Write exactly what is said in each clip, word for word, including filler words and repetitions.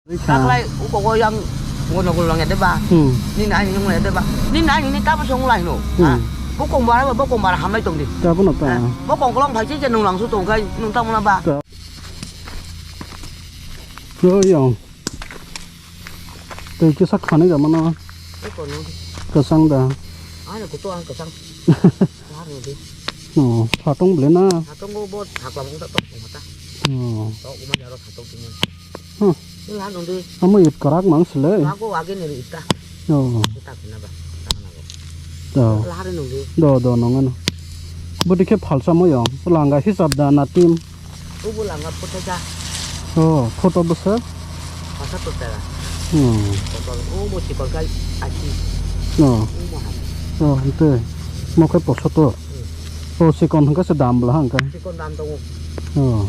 Taklai uko yang ngono gulong ya deba. Hmm. Ni nai ni ngulong ya deba. Ni nai ni tabo song lai no. Hmm. Ha? Bokong bara bokong bara hamlai tong di. Tabo no ta. Ha? Bokong kolong phai chi je nung lang su tong kai nung tamo na ba. Ta. Yo yo. Tei kisa khani da mano. Uko no. Kasang da. Ano kuto ang kasang. Lano de. Oh, satong bele na. Satong bo bo sakla mung ta tok mata. Oh. Tok uma jaro satong timun. Huh. Lano de. Amo it karak mang sele. Ako age ni ita. Oh. Ita kena ba. Ita kena ba. Do. Lari nung de. Do do nong ano. Bodi ke phalsa mo yong. Langa hisab da na tim. Ubo langa photo ja. Oh, photo bwswk? Pasattor taka. Hmm. Photo, ubo sikon kai ashi. Oh. Ubo hai. Oh, hwnkhe. Mo khe posoto. Hmm. Oh, sikon hwnkhe se dam bwla hwnkhe. Sikon dam tongo. Oh.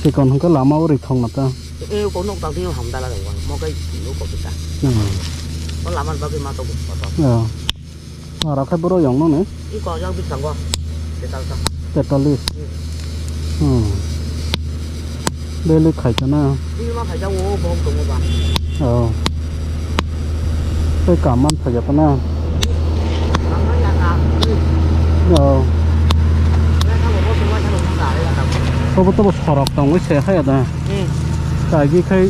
Sikon hwnkhe lama o rithok na ta. E, ko nok tang tino hamdala rong. Mo kai no ko kita. Hmm. O lama bagwi ma tongo photo. Oh. Aro khe borok yong nani? Iko yang bisango. Tetal ta. Tetalis. Hmm. Hmm. Daily khaikha na? Ini ma khaikha o bok tongo ba. Oh. Tei kam man thajak na? Ang ma ya ka. Oh. Ya ka bo bo tongo ya ka bo ta ya ka. Tobo tobo sorok tongwi se khaya da. Hmm. Kaigi khai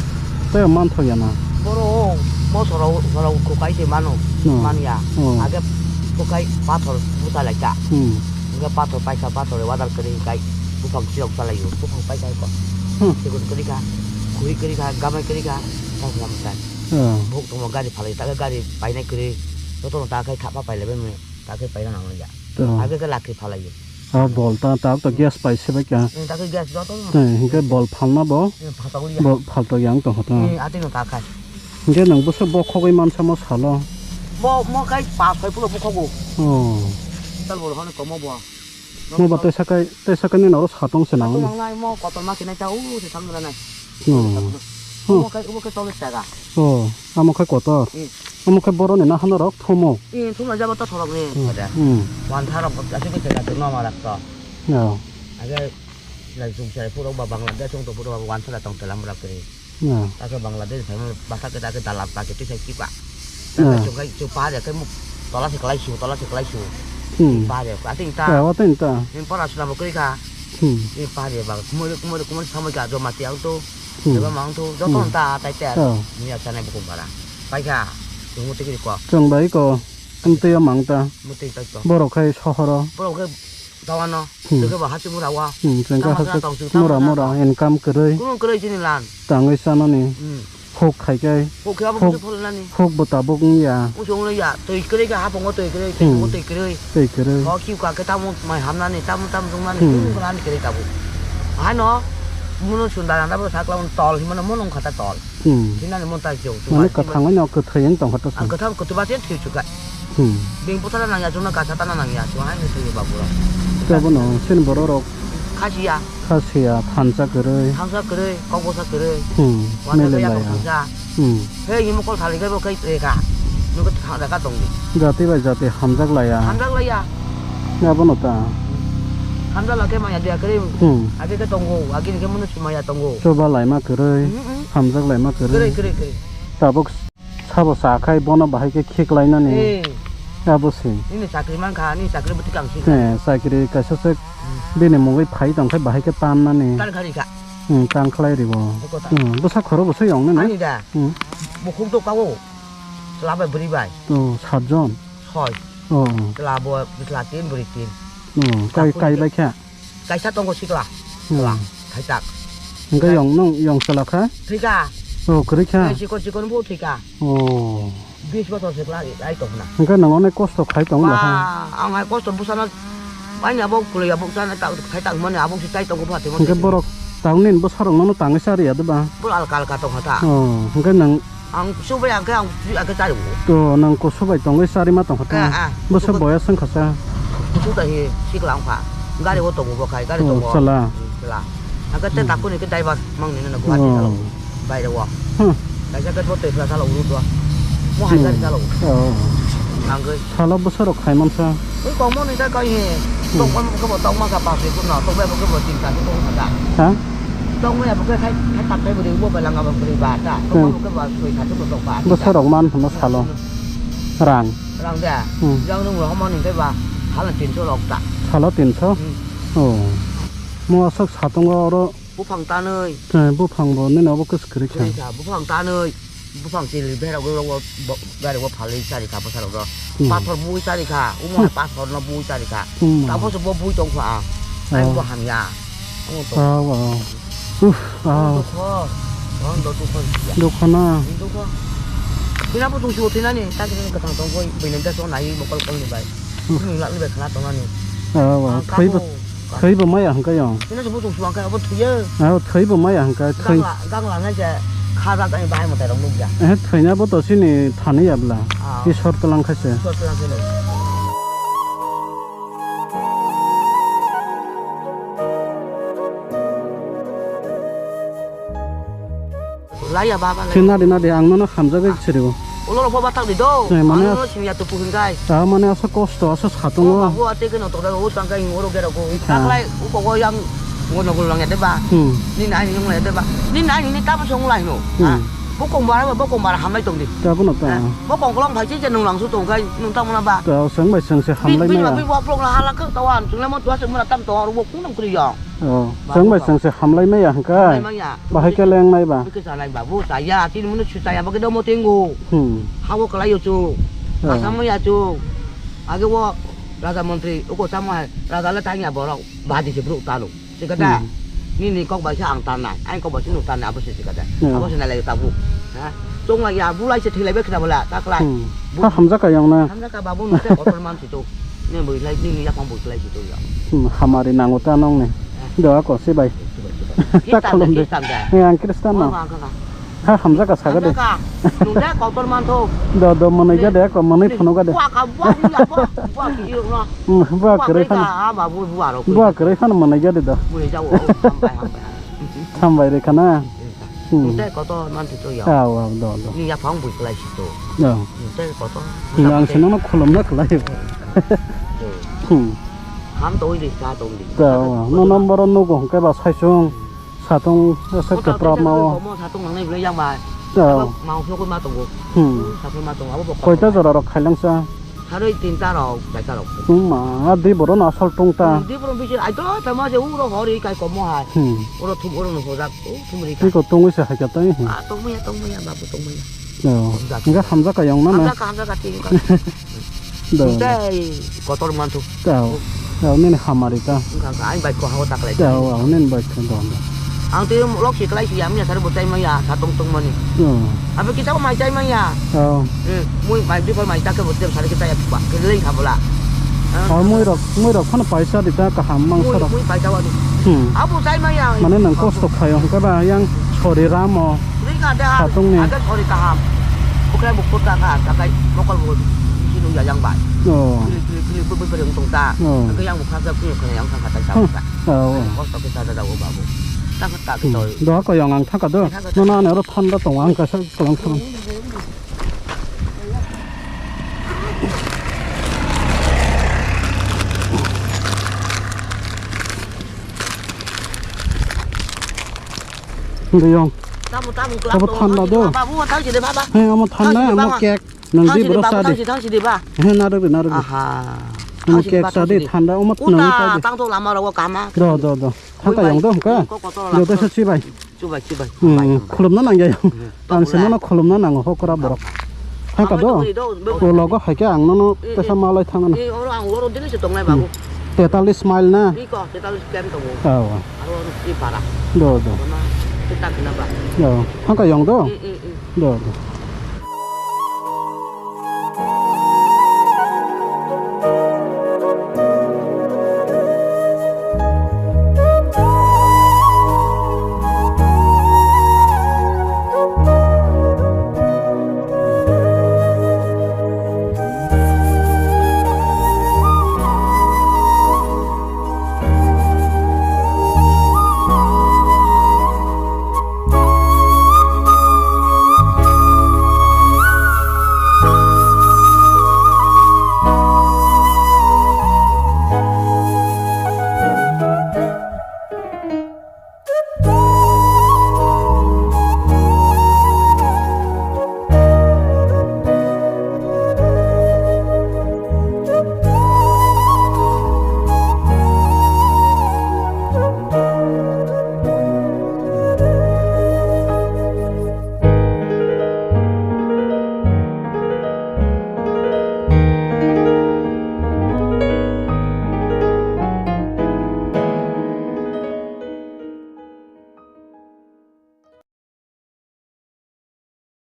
tei man thok ya na. Boro o mo sorok sorok khukai se mano. Hmm. Man ya. Hmm. Age khukai pathor buta lai ta. Hmm. Hingke pathor paisa, pathor wadar kwrwi hingkai buphang chiyok chalaio, buphang paisa ko. Hmm. Sigon kwrwi kha, khuri kwrwi kha, gamai kwrwi kha, tamo lamsa. Hmm. Buk tongmo gari phalai, ta gari painai kwrwi, jotono ta khai thapa pailaibai mani, ta khai paina nangya. Hmm. Age khe lakhi phalaio. Ah, bol ta, ta to gas pai se bai kha. Hmm, ta khai gas jotono. Hmm, hingke bol phalna bo, hmm, phaltokliya. Bo phaltok yang tong hoto. Hmm, atino ta khai. Hingke nang bwswk bokhogwi mansa mo salo. Bo, mo khai pa phai pulo bokhogo. Oh. Tal bol hono komo bo. Mo ba tei sakai, tei sakai ni noro satong se nang. Satong nang nai mo kotor ma kinai ta u se thang gra nai. Oh. Mo kai, mo kai tole chaga. Oh, amo khai kotor. Hmm. Amo khai boroni na hano rok thomo. Hmm, thumla jabo to thorok ni. Hmm. Pada. Hmm. Wan tharok asuk ke chaga no ma rak to. Oh. Age lai sung sai puro ba Bangladesh sung to puro ba wan thala tong telam rak kri. Hmm. Ake Bangladesh phaimani bwsakhe ake dalal pake tisa kipa. Hmm. Ake chwngkai chwng pahar ya khe muk tola se kwlai su, tola se kwlai su. Hmm. Pahar ya, ating ta. Ya, ating ta. Nin pora suna bo kwrwi kha. Hmm. Nin pahar ya ba kumui kumui kumui samui ka jo mati ang to. Hmm. Eba mang to joto ta tai ta. Hmm. Ni ya sanai bukum bara. Pai kha. Chwng muti kiri ko. Chwng bai ko. Muti ya mang ta. Muti tai to. Borok khai sohoro. Borok khai Dawano, hmm, teke bo hachung mura wa. Hmm, tengka tamo hachung tong su, mura tamo mura, tong. Income kwrwi. Kuno kwrwi chini lan. Tangwi chanani. Hmm. Huk khai kai. Huk khe abo huk, musu pholnani. Huk bo tabuk wngya. Musu wngya, twi kwrwi khe hapungo twi kwrwi, hmm, twi kwrwi. Twi kwrwi. Ho khiu ka khe tamo mai hamnani, tamo tamo jwngnani, hmm, kuno kwrwi kwrwi tabuk. Hano, muno sundar anda bo sakla tol himano muno wngkha ta tol. Hmm. Hinani mon tai chwng. Mane kwthangwi no kwthwi wng tongkha to. Ang kwthang kwthwi ba se thwi chukha. Hmm. Bing bwthara nangya chwngno kasa tana nangya chwng hai thwi ba bura. Tei bono chini borok rok khasiya. Khasiya, thansa kwrwi. Thansa kwrwi, kok bwsa kwrwi. Hmm. Wana mele kaya laya. Thansa. Hmm. He imo kol thali kai bo kai teka. Nungkha thang raka tongdi. Jati bai jati hamjak laya. Hamjak laya. Abono ta. Hamjak lake maya dia kwrwi. Hmm. Age ke tongo, age ke munu maya tongo. Choba laima kwrwi. Hmm, hmm. Hamjak laima kwrwi. Kwrwi, kwrwi, kwrwi. Tabuk sabo sa khai bono bahai khe khiklainani. Eh. Abo se. Nini chakri man kha, nini chakri bwtwi kang si kha. Eh, chakri kaisa se, hmm, bini mungwi phai tong khai bahai khe tannani. Tan khari kha. Hmm, tang khlai ribo. Bwkha ta. Hmm, bwsa khoro bwsa yong nini. Ani da. Hmm. Bukhuk do kawo. Chwla bai bwrwi bai. Oh, satjon. Soi. Oh. Chwla bo, chwla tin, bwrwi tin. Oh, kai, kai bai kha. Kaisa tongo sikla. Hmm. Sikla, khaijak. Hingke yong nung, yong chwla kha? Thwikha. Oh, kwrwi kha? Eh, chikon chikon bo thwikha. Oh. Bis bochor sikla ai tongna. Hingke nang onek kosto khai tong ba ha? Ba, ang hai kosto bwsano paini abo kwlwi abo chana ta khai tang mani abo si chai tongo ba temo. Hingke borok tang nin bwsarok nono tangwi chari ya de ba? Bor alka alka tongkha ta. Oh, hingke nang Ang subai ang khe ang twi ang khe chari bo. To nang kusu bai tongwi chari ma tongkha ta. Ah, ah. Bwsa boyas wngkha sa. Kusu ta hi sikla wngkha. Gari o tongo bo khai, gari tongo. Oh, chwla. Hmm, chwla. Ang khe te takuni khe driver mang nini na Guwahati salo. Baire o. Huh. Kaisa khe bo twi phla salo uru do. Mo hai gari salo. Oh. Ang khe salo bwsa rok khai man sa. Ui kong mo ni ta kai he. Hmm. Tong mo khe bo tong ma kha pa se kun no. Tong bai bo khe bo tin ta tong kha. Ha? Tongmaya bo khe khai, khai tamtai bwrwi bo belanga bo bwrwi ba ta. Hmm. Tongma bo khe ba soi kha to tok ba. Bwsa rok man hwnba salo. Hmm. Rang. Rang da. Hmm. Jang nung rohorma ni khe ba salo tinso rok ta. Salo tinso? Hmm. Oh. Mo aswk satungo oro. Buphang tanwi. Eh, buphang bo nini obo kwswk kwrwi kha. Kwrwi kha, buphang tanwi. Buphang chili berok rok bo, gari bo phalwi chari kha bwsa rok rok. Hmm. Pathor bui chari kha, omo hai pathor no bui chari kha. Hmm. Tabuk se bo bui tong kha. Ai bo hamya. Omo to. Ah, wow. Uf, ah. Dukho. Ang do dukho. Dukho na. Dukho. Tina bo tungsi bo tina ni, ta kini kwthang tong koi, bini da so nai bo kol kol ni bai. Uf. Ni lak ni bai khna tong ani. Ah, wow. Ang thoi bo. Kabo. Thwi bo maya hwnkhe yong. Chini se buchung suang khe abo thwiyo. Ah, thwi bo maya hwnkhe thwi. Gangla, gangla nai se kha jak ani bahai mwtai rok nukya. Eh, thwina bo to chini thani ya bla. Ah. Isor twlang khe se. Isor twlang khe no. Laiya baba lai. Khe nadi nadi ang nono hamjagwi siri o. Ulo rok phoba tak di do. Eh, mane ang nono siniya tupu hingkai. Ah, mane asa kosto, asa satung o. Babu ate khe no tokda o tangkai oro gera go. Ha. Taklai uko go yang go no go lang ya de ba. Hmm. Ni nai ni lang ya de ba. Ni nai ni tamo song lai no. Hmm. Ha. Bo kong bara ba, bo kong bara hamlai tong di. Ta bo no ta. Ha. Bo kong kolong phai che nung lang su tongkai nung tamo na ba. Ta seng bai seng se hamlai maya. Bi bi wa blok na hala khe tawan chung le mo twa se mo na tam to ro bo kung nang kri yang. Oh, chwng bai chwng se hamlai maya hwnkhe. Hamlai maya. Bahai khe leng nai ba. Bwkhe chanai ba, bo chaya, chini munu su chaya, bwkhe domo tengo. Hmm. Hago kwlai yo chu. Oh. Asam maya chu. Age wo raja montri, uko chamo hai, raja le tangya borok, badi se bru tano. Sikada. Hmm. Nini kok bai se ang tanai, ang kok bai se nuk tanai, abo se sikada. Hmm. Abo se nalai tabu. Ha? Chwng lai ya, bulai se thilai bai khna bala, taklai. Hmm. Bu- Ha hamjak ka yang na. Hamjak ka babu nuk te kotor man si tu. Nini bui lai, nini yaphang bui lai si tu ya. Hmm, hamari nango ta nong ne. Eh. Doa ko se bai. Sibai, sibai. Ta Khristan kholom de, de. Khristan de. Eh, ang Khristan no. Ang kha. Ha hamjak ka saga de. Hamjak ka. Nung de kotor man tho. Do, do, manai ga de, ko manai phunu ga de. Bua ka, bua, bua, bua, bua, ki iro no. Hmm, bua kwrwi phano. Bua kwrwi ka, ah, babu, bua ro. Bua kwrwi phano manai ga de do. Bui ja o, hambai, hambai. Hambai re khana. Hmm. Nung de kotor man tho ya. Ah, wa, do, do. Ni yaphang bui lai si tu. Ya. Nung de kotor. Nang sino no khulum na khlai. Hmm. Ham to oi de, sa to oi de. Ta, no number no go hwnkhe ba saisung, satung, asa kwprap ma o. Komo satung nangnai bwlai yang bai. Ta. Abo mangso ko ma tongo. Hmm. Satung ma tongo, abo bo. Koita jora rok khailang sa? Saroi tinta rok, chaita rok. Tuma, a di boro no asol tong ta. Hmm, di boro bisi, ai to, tama je uro hori kai komo hai. Hmm. Uro thum, uro no hojak, o thum ri kai. Tiko tongwi se hai ka tai. Ah, tongmaya, tongmaya, babu, tongmaya. Oh, hingke hamjak ka yong na na? Hamjak ka, hamjak ka, tini ka. Do. Tei kotor man thu. Tao. Tao nini hamari ta. Wngkha, wngkha, ani bike ko hago taklai. Tao, ang nini bike ko don. Ang tei lok si klai si ya, mia sari bo chai maya, sa tong tong mani. Oh. Abe kisa ko mai chai maya. Tao. Hmm, mui mai bikol mai ta ke bo tem sari kita ya ba, ke lei kha bola. Ah, mui rok, mui rok phano paisa di ta kaham mang mui, sarok. Mui paisa wani. Hmm. Abo chai maya. Mane nang kosto khayo hingke ba yang sori ramo. Ri ka da. Satong ni. Ada sori kaham. Bukra bukut ta ka, ta kai mokol bukut. Isi nung ya yang bai. Oh. Kili, kili, kili, bukut bukut yang tong ta. Oh. Ke yang bukra sa kili kena yang sang kata sa. Hmm. Oh. Kosto kita ada dawo babu. Tak tak kita. Hmm. Doa ko yang ang thaka do. Thaka do. Nana ne ro thanda tong ang kasa kolang kolang. Hindi yong. Tamo, tamo, tamo thanda do. Babu, tamo sini, baba. He, amo thanda, amo cake. Nang di bro sa di. Tamo sini, ba. He, narok di, narok di. Aha. Amo cake sa di, thanda, amo nang di. Tang to lama ro kama. Do, do, do. Thangka yang do hwnkha. Do tesa chibai. Chibai, chibai. Hmm, khulumna nang ya. Hmm. Ang se nono khulumna nango hokra borok. Thangka do. O logo hai khe ang nono tesa malai thangna. Ni oro ang oro dini se tongnai babu. Tetalis mile na. Ni ko tetalis kem tongo. Oh. Aro ni para. Do, do. Kita kena ba. Do. Thangka yang do. Hmm, hmm, hmm. Do, do.